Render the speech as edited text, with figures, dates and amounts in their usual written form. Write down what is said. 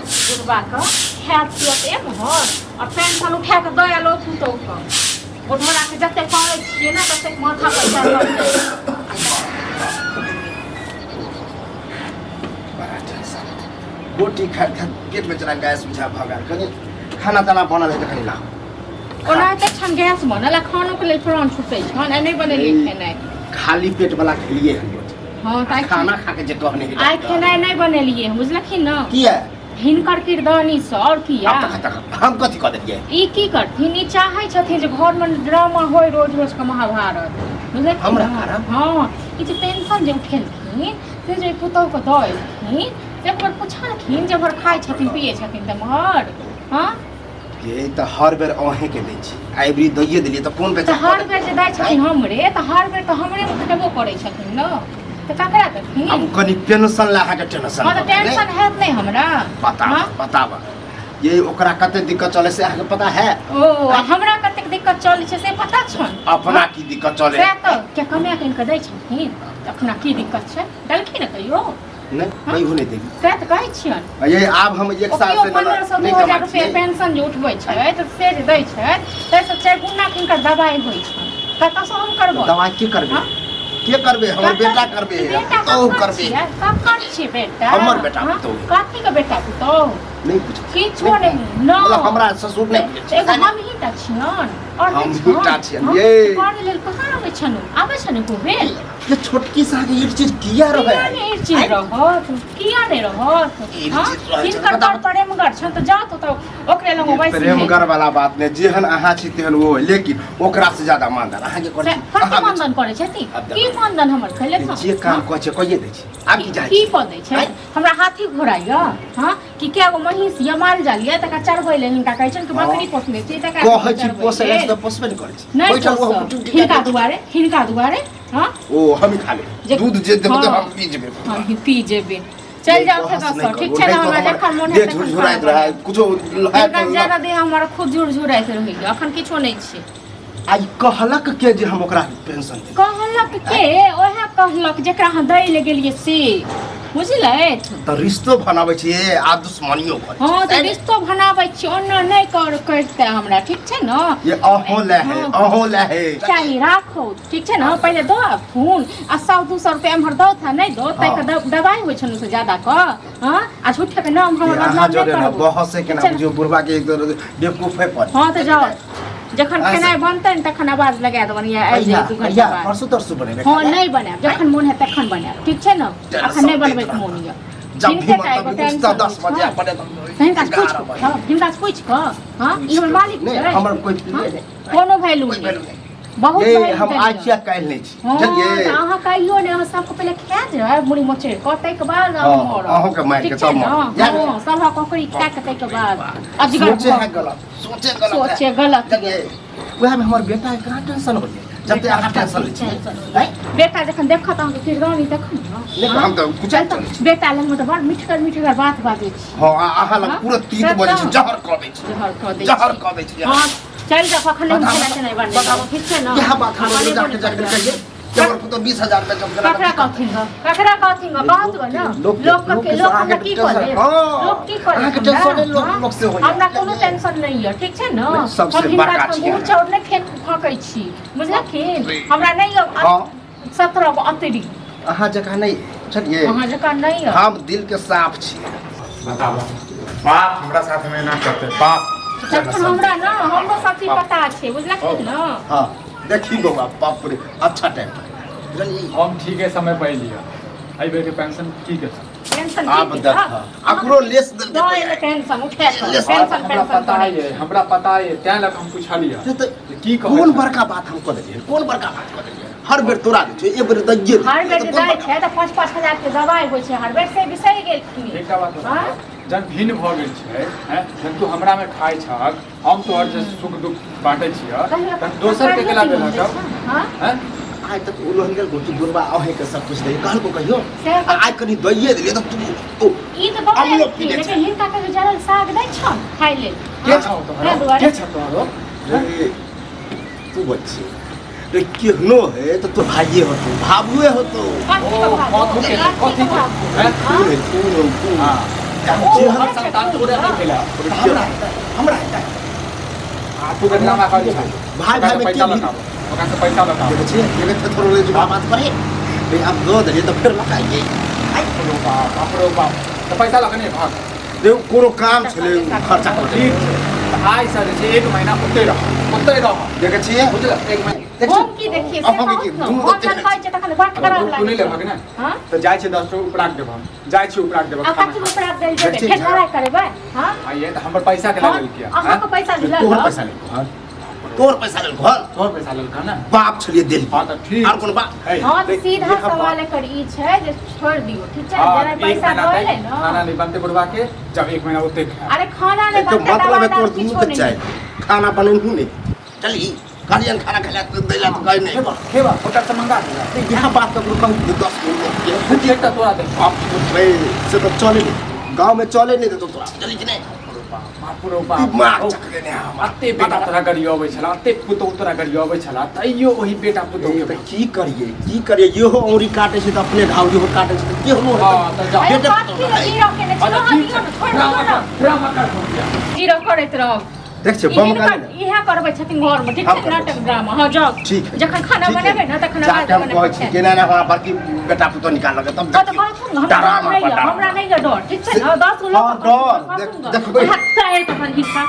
बुढ़बा के खायत पियत एम्हर और पेंशन उठा के दऽ आयल ओ पुतोह के। बुढ़बा के जतेक करै छियै ने ततेक माथा पर चढ़ल बड़ा टेंशन। गोटी खाइत खाइत पेटमे जेना गैस बुझा भऽ गेल। कनि खाना ताना बनल है तऽ कनि लाउ। ओना एते छन गैस बनल आ खानोके लेल प्राण छूटै छन आ नहि बनेलियै खेनाइ। खाली पेट वाला खेलिए हन रोटी। हँ तऽ आइ खाना खा के जे कहने है आइ खेनाइ नहि बनेलियै हन, बुझलखिन ने? किया? हिनकर किरदानीसँ आओर किया। आब तक तक हम कथी कऽ देलियै? ई की करथिन, ई चाहै छथिन जे घरमे ड्रामा होय रोज रोज के महाभारत, बुझलखिन? हमरा कारण? हँ, ई जे पेंशन जे उठेलखिन से जे पुतहुके दऽ एलखिन से एक बेर पुछलखिन जे एम्हर खाइ छथिन पियै छथिन तऽ एम्हर? हँ ये तऽ हर बेर अहें के दै छी, आ एबरी दैये देलियै तऽ कोन तऽ बेचारा हर बेर जे दै छथिन हमरे तऽ हर बेर तऽ हमरे उठेबो करै छथिन ने, तऽ ककरा देथिन? आब कनि पेंशन ला अहाँके टेंशन। हँ तऽ टेंशन हैत नहि हमरा? बता। हँ? बताब ये, ओकरा कते दिक्कत चले से अहाँके पता है? ओ हमरा कतेक दिक्कत चलै छै से पता छन? अपना की दिक्कत चले? सएह तऽ क्या कमाए कऽ आनि कऽ दै छथिन तऽ अपना की दिक्कत छै? देलखिन ने कहियो? नहि, कहियो नहि देली। सएह तऽ कहै छियनि। ये आब हम एक साल से 1500 नहि 2000 कमाइ रुपया छियै। पेंशन जे उठबै छै तऽ से जे दै छै ताहिसँ 4 गुना हिनकर दबाइ होइ छै। कतऽसँ हम करबै? दबाइ के करबै? हँ? के करबै? हमर बेटा करबै, बेटा पुतोहु ककर करबै। छियै? ककर छियै बेटा? हमर बेटा हँ? पुतोहु। कथी के बेटा पुतोहु? नहि बुझै किछो नहि न। मतलब हमरा ससुर नहि बुझै छै। एगो हमही टा छियन आओर नहि हमही टा छन? छियन, हँ? ये। करै लेल कहाँ आबै छन? आबै छन एको बेर? ये छोटकी सा के ई चीज किया रहै? किया नहि ई चीज रहत? किया नहि रहत? ई हँ? चीज रहै छै, हिनकर बताउ। बड़ प्रेमगर छन तऽ जाउ तऽ ओकरे लग बैस। प्रेमगर वाला बात नहि, जेहन अहाँ छी तेहन ओ है, लेकिन ओकरा से ज्यादा मानदान अहाँके करै छी। कथी अहाँ मानदान करै छथि? आब देखू। की मानदान हमर खेले? जे काम कहै छै कहिए दै छी। आब की चाहै की छी? कऽ दै छै? हमरा हाथी घोड़ा यऽ? हँ कि कए गो महींस यऽ, माल जाल यऽ, तकरा चरबै लए हिनका कहै छनि कि बकरी पोसने छी तकरा कहै छी चरबै पोसै लए लेल। तऽ पोसबे नहि करै छी। नहि ओहिठाम ओ पोसब। कुटुम टिका हिनका दै छी। दुआरे, हिनका दुआरे। हँ ओ हम ही खा लेब जे- दूध जे देबै तऽ हँ। हम पी जेबै। हम पी जेबै। चलि जाउ बहस खेतसँ। नहि ठीक करू, छै ने? नहि तऽ हमरा हमर जखन मोन देह हेतै तखन झुरझुराइत खाना रहै बनायब। कुछो हिनका ज्यादा देह हमर खूब झुरझुराइत रहैया, अखन किछो नहि छै। आइ कहलक के जे हम ओकरा पेंशन देब? कहलक के? ओएह कहलक जेकरा अहाँ दै लए गेलियै से, बुझलथि? तऽ रिश्तो बनाबै छी आ दुश्मनियो करै छी। हँ तऽ रिश्तो बनाबै छी, ओना नहि कर करिते हमरा, ठीक छै ने? ये अहों ले है, हँ। अहों ले है। चाही राखो, ठीक छै ने? पहिले दऽ आबथुन आ 100-200 रुपया एम्हर दौथ आ नहि दौथ ताहिके दबाइ होइ छनि ओहिसँ ज्यादा कऽ। हँ आ झूठे के नाम हमर ये अहाँ बदनाम नहि जोरे ने करबो। बहसे केना ठीक छै ने? बुझियौ बुढ़बा के एक बेवकूफे पर। हँ तऽ जाउ, जखन अच्छा। खेनाइ बनतै ने तखन आवाज लगा देबनि या आबि कहिया जाइ 2 घंटा कहिया? बाद। परसू तरसू बनेबै हँ खाना? नहि बनायब, जखन मोन हैत तखन बनायब, ठीक छै ने? टेंशन अखन नहि दैत बनबैके रहत। मोन यऽ। जब भी हिनके टा मतलब एगो उठता टेंशन 10 होइ बजे छै। बने तऽ हिनका से पूछि कऽ, हँ, हिनका से पूछि कऽ। हँ ई हमर मालिक नहि छै। हमर कोई हँ? नहि कोनो वैल्यू कोई नहि, वैल्यू नहि। बहुत ये वैल्यू हम आज देलियै। छियै काल्हि नहि छी। हँ बुझलियै? तऽ अहाँ कहियो नहि, अहाँ सबके पहिले खा जायब मुड़ी मोचड़ि कऽ ताहिके बाद हँ, हम मरब। अहूँके मारि ठीक के छै तब ने? मरब। जायब। हँ सभक ओकरी खा कऽ ताहिके बाद अजगर सोचे भऽ है गलत, सोचे गलत है। सोचे गलत। बुझलियै? वएह में हमर बेटा के कहाँ टेंशन होइए जते अहाँ टेंशन लै छियै? आँय? बेटा जखन देखत अहाँके किरदानी तखन ने। नहि हम तऽ कुछ चल तऽ बेटा लग मे तऽ बड़ मिठगर मिठगर बात बाजै छी। हँ आ अहाँ लग हँ? पूरा तीत से बजै छी, तऽ। जहर कऽ दै छी। जहर कऽ दै जहर छी। कऽ दै छी। हँ चलि जाउ, कखन नहि बताबऽ, खेनाइ तेनाइ बनेबै, बताबऽ। ठीक छै ने? इएह बात हम आ बनेबो जाके नहि जाके करबै। कहियै कि हमर पुतोह 20,000 रुपया जम ककरा कहथिन ग? ककरा कहथिन ग? कहत ग ने लोक के- लोक लोक के के लोक अहाँके हमरा की टेंशन- कऽ लेत? हँ, लोक की कऽ लेत अहाँके हमरा? टेंशन नहि लोक- हँ? लोक से होइए। हमरा कोनो टेंशन नहि यऽ, ठीक छै ने? नहि, सबसे हम हिनका बड़का ठाम छियै। गुड़ चाउर नहि फेक फँकै छी, बुझलखिन? हमरा नहि यऽ हँ। 17 गो अतरी। अहाँ जकाँ नहि बुझलियै? अहाँ जकाँ नहि यऽ। हम दिल के साफ छी। बताबऽ, बाप हमरा साथ में एना करते बाप? तखन हमरा ने हमरो सब चीज पता छै, बुझलखिन ने? हाँ देखी बौआ, बाप रे, अच्छा टाइम बुझलियै। हम ठीके समय पर एलियै। एहि बेर के पेंशन की के पेंशन आब की देख, अकरो लेस देलकै। दऽ एलै पेंशन उठा कऽ लेस- पेंशन हमरा पेंशन पता करै है, हमरा पता है, तें लए हम पुछलियै से तऽ जे की कहै कोन छै। बड़का बात हम कऽ देलियै? कोन बड़का बात कऽ देलियै? हर बेर तोरा दै छै, एक बेर दैये देलियै, हर बेर तऽ जे कोन दै बड़का छै तऽ 5-5 हजार के दवाइ होइ छै हर बेर, से बिसरि गेलखिन। एकटा बात बताउ, हाँ? जहन भिन्न भऽ गेल छै हैं, जहन तू हमरा में खाइ छहक, हम तोहर जे सुख दुख बाँटै छियह, कहियो तहन दोसर के केला देलहक तब? हाँ? हैं? आइ तक ओ लोहन गेल गोटी बुढ़बा अहें के सब कुछ दै कहलको कहियो? से आ आइ कनि दैये देलियै तऽ तू ओ ई तऽ दऽ अमलो देलखिन, पी लै छै। लेकिन हिनका कहियो जरल साग दै छन खाइ लेल? के छौ ताहि तोहरो? दुआरे के छौ तोहरो? रे तू बच्चे रे, केहनो है तऽ तू भाइये होतो, भाबुए होतो। कथी के ओ भाबो? कथी के कथी कथी के के भाबो? हैं? खून है, खून है, खून। हाँ। तोहर संतान तोरे नहि भेला। हमरा हेतै, हमरा हेतै। आ तू ड्रामा करै छह। भाई भाई में पैसा के भी- लगाबो, ओकरा से पैसा लगाबो। देखै छियै देखै छियै थोड़े जुबा बात करे रे, आब दऽ देलियै तऽ फेर लकाइए। बाप रो बाप, बाप रो बाप, तऽ पैसा लगने भाग। देखू कोनो काम छलै खर्चा कऽ ठीक छै, तऽ आइ से जे छै एक महीना ओतहि रह, ओतहि रह। देखै छियै। बुझलक? एक महीना। देखै हम की देखिए से अहाँ के की? कहू ने। दुनू हम तऽ जहन कहै छियै तखन बड़ खराब तू लागै नहि छै। लेबहक ने? हँ? तऽ जाइ छै 10 टो उपराक देबह, हम जाइ छी उपराक देबह आ खाना। कथी उपराग देल जेबै? देखिए, फेर लड़ाइ करेबै? हँ? आ ये तऽ हमर पैसा के हम लागल किया? अहाँके पैसा तोहर लेलक? पैसा लेलको हन, तोहर पैसा लेलको हन। तोहर पैसा लेलक ने? बाप छलियै देल। हँ तऽ ठीक। आर कोनो बाप? है, हँ तऽ देख, सीधा ये हम सवाल एकर ई छै जे छोड़ि दियौ, ठीक छै? हँ, जेना एक पैसा महीना दऽ तक एलै ने। खाना नहि बनतै बुढ़वा के, जब एक महीना ओते खाय। अरे खाना नहि एकर बनतै, मतलब दवा है तोहर दारू दुनू किछो के नहि। चाही खाना बनेलहुँ नहि, चली कहलियनि खाना खाय लए दै लए तऽ कहै नहि। खेबा खेबा, होटल से मंगा लिअ। इएह बात ककरो कहू 10 गो लोकके। एक तऽ तोरा दे। बाप रे, से तऽ चले नहि, गाँवमे चले नहि देतौ तोरा, चली कि नहि? बाप रो बाप, दिमाग चकलेने है हमर। अते बेटा तोरा गरियाबै छला, अते पुतहु तोरा गरियाबै छला, तैयो ओहि बेटा पुतहु के तऽ की करियै, की करियै? इहो औरी काटै छै तऽ अपने घाव, इहो काटै छै तऽ केहनो हँ तऽ जा। अरे बेटा कथी पुतहु लए रहै। जीरो केने छी? अच्छा, रहऽ ठीक दियौ छै। ने, छोड़ि दियौ ने। ड्रामा कर भैया। जीरो करैत रहब। देख छियै बम हिनकर काले ने। इएह करबै छथिन घरमे, ठीक हम छै? करबै। नाटक ड्रामा। हँ जाउ। ठीक है। जखन खाना ठीक है। बनेबै ने तखन जाके आवाज हम बनेबै। कहै छी केना ने हमरा बड़की बेटा पुतहु निकाललकै तब हँ तऽ देखियौ। कहथुन ने, हमरा डर डरामा नहि पर यऽ, डरामा। हमरा नहि यऽ डर, ठीक छै ने? 10 गो हँ, लोक डर, देखबै। तखन हिनका